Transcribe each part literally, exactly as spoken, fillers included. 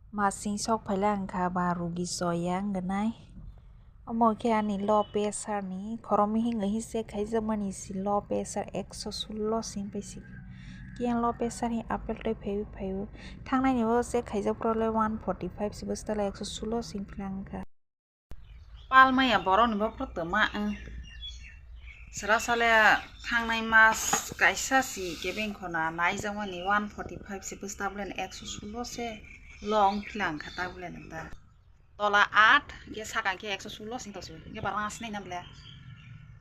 Masing sok phaila wngkha ba rugi choya wngwnai. Omo khe ani low pressure ni khoroknwi hinwi check khaijakmani si low pressure ekso sullo sing paisi. Kiyang low pressure hi apple twi phaiwi phaiwi. Thangnaini bo check khaijak phuru le one forty five si bwswk tala ekso sullo sing phila wngkha. Palmaya borokni bo phuru twma, eh. Sra sale thangnai mas kaisa si kebeng khona naijakmani one forty five se bwswk tablen ekso sullo se long philang kha tablen ta. Tola aat, ge sakang ke ekso sullo sing tosu, ge barang asnai na ble.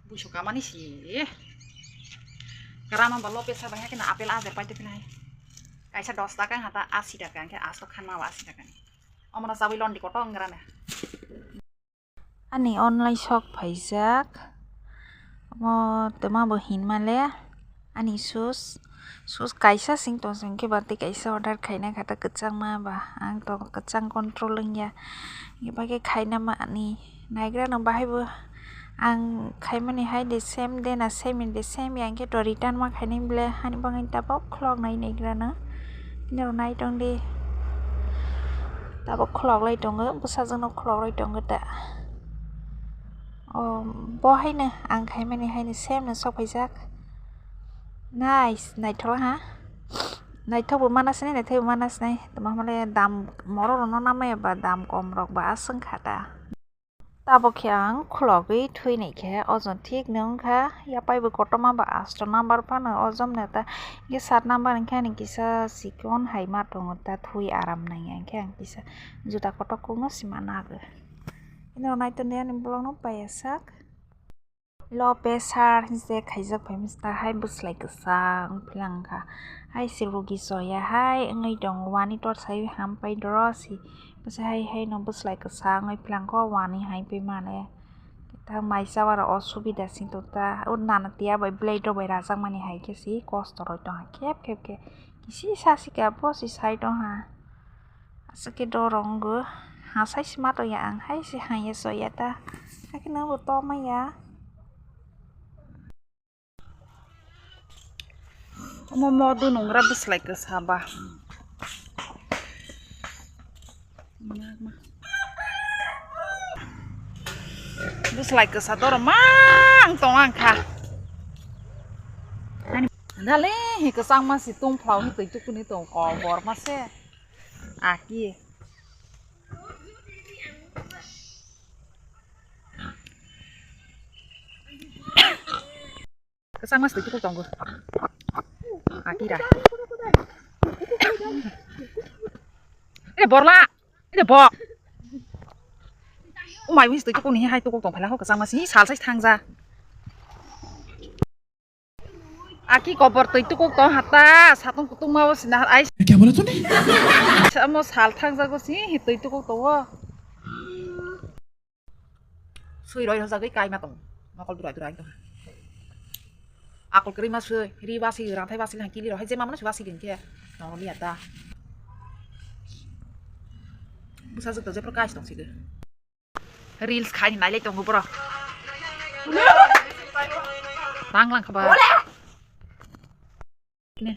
Buiso kamani si. Karama ba lope sa bahai kena apel ajer paite philang. Kaisa dos taka hata asi taka, ke asto khanma ba asi taka. Omona sabui londi koto ngrana. Ani online sok phaijak. Omo twma bo hinmale ani shoes. Shoes kaisa sing tong sing khe ba tei kaisa order khaina kha ta kwchangma ba. Ang to kwchang control wngya. Hinkhe khaina mani naigra no bahai bo. Ang khaimani hai de same de na same in de same ya, hwnkhe to return ma khainai bole hani bagwi tabok khulok nai naigra no. Nirok nai tong di. Tabok khulok lai tongo, bwsajwk no khulok lai tongo ta. O, bo haino ang khaimani haino same no sok phaijak. Nice, naithok ha. Naithok bo mana sinai, naithok bo mana sinai. Tamo hwnle dam morok rok no namaya ba dam kom rok ba aswk kha ta. Tabok khe ang khulogwi thwi nai khe, o jwn thik no wng kha, yapaibo kotorma ba asto number phano o jom neta, hwnkhe sat number hwnkhe ani kisa chikon hai ma tongo ta, thwi aram nai ya, hwnkhe ang kisa juda kotor kukno sima nago. Ino nai tongdi ani vlog no paiya sak. Low pressure hinse khaijak phaimani ta hai bwslai kwchang philang kha. Hai se rugi choya hai wngwi tongo, wani torch hai hampai doro si. Bwsa hai hai no bwslai kwchang wngwi philang kho, wani hai pai male. Ta mai chawara osubida sing tong ta, o nana tiya bai blade rok bai rajak mani hai khe si kosto roi tong ha khep khep khe. Kisi sa si khe abo si sai tong ha. Aswk khe doro wngo. Ha sai se ma tongya ang, hai se hangya choya ta. Hakhe no bo to maya. Omo modu nungra bwslai kwsa ba. Bwslai kwsa doro mang tong ang kha. Dale hi kwchangma si tong phlao hi twi tukuni tong kobor ma se. Aki. Kwchangma se twi tukuk tongo. Aki da. Ede borla. Ede bo. Umai wis twi tukuk ni hai tukuk tong phala ho kwchangma si sal sai thangja. Aki kobor twi tukuk tong hata, satung kutung ma o sina ai. Kya bola tune? Samo sal thang jago si hi twi tukuk to o. Sui roi rojagwi kai ma tong. Nokol durai durai tong. Akol kwrwi ma sui, ri basi, rangthai basi, kili rok hai je ma mano sui basi gin khe. Nong liya ta. Bwsajwk to jepro kai tong sidi. Reels khai ni nailai tongo borok. Tang lang kha ba. Ne.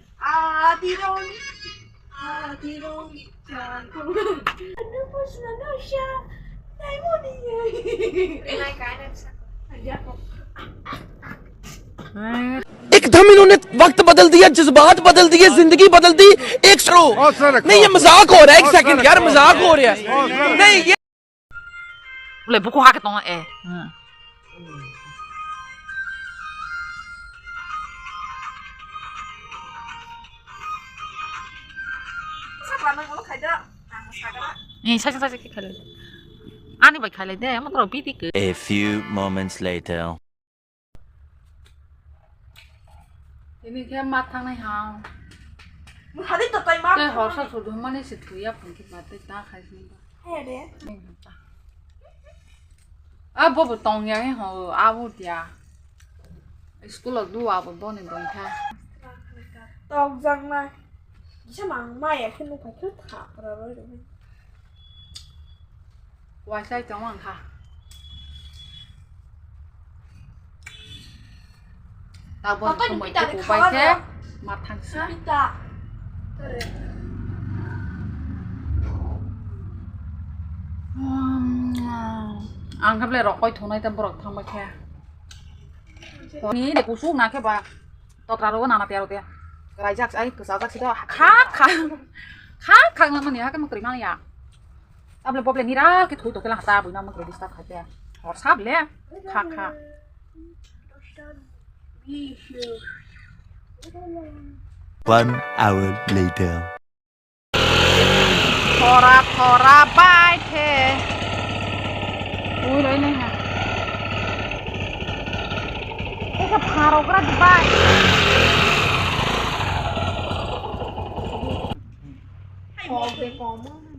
एकदम इन्होंने वक्त बदल दिया, जज्बात बदल दिए, जिंदगी बदल दी। एक स्लो। नहीं, ये मजाक हो रहा है, एक सेकंड यार, मजाक हो रहा है। नहीं, ये Ule buku hake tongo e. Hmm. Ni sai sai sai khailai. Ani bai khailai de, matro bidi ke. A few moments later. Tini khe ma thangnai ha. Hadi to tai ma. Tei horsa sudu mani se thuya phun khe ma tei ta khai sini ba. He de. A bo bo tong ya he ho a bo dia. School o du a bo bo ni dong kha. Tok jang nai. Kisa mang ma ya khe nuk kha khe tha ra roi roi. Waisai tong ang kha. Tabon pita de khawa khe ma thang sa. Pita. Ang khe belai rok koi thunai ta borok thang bai khe. Ni de kusuk na khe ba. Totra ro nana tiaro te. Rai jak ai kwsa jak sida. Kha kha. Kha kha nang mani ha khe mukri mani ya. Able boble ni ra khe thui to khe la ta bui na mukri dista kha te. Hor sab le. Kha kha. One hour later. Thora thora bai khe. Ui roi nai ha. Tesa pharo gra bai. Kok de komo.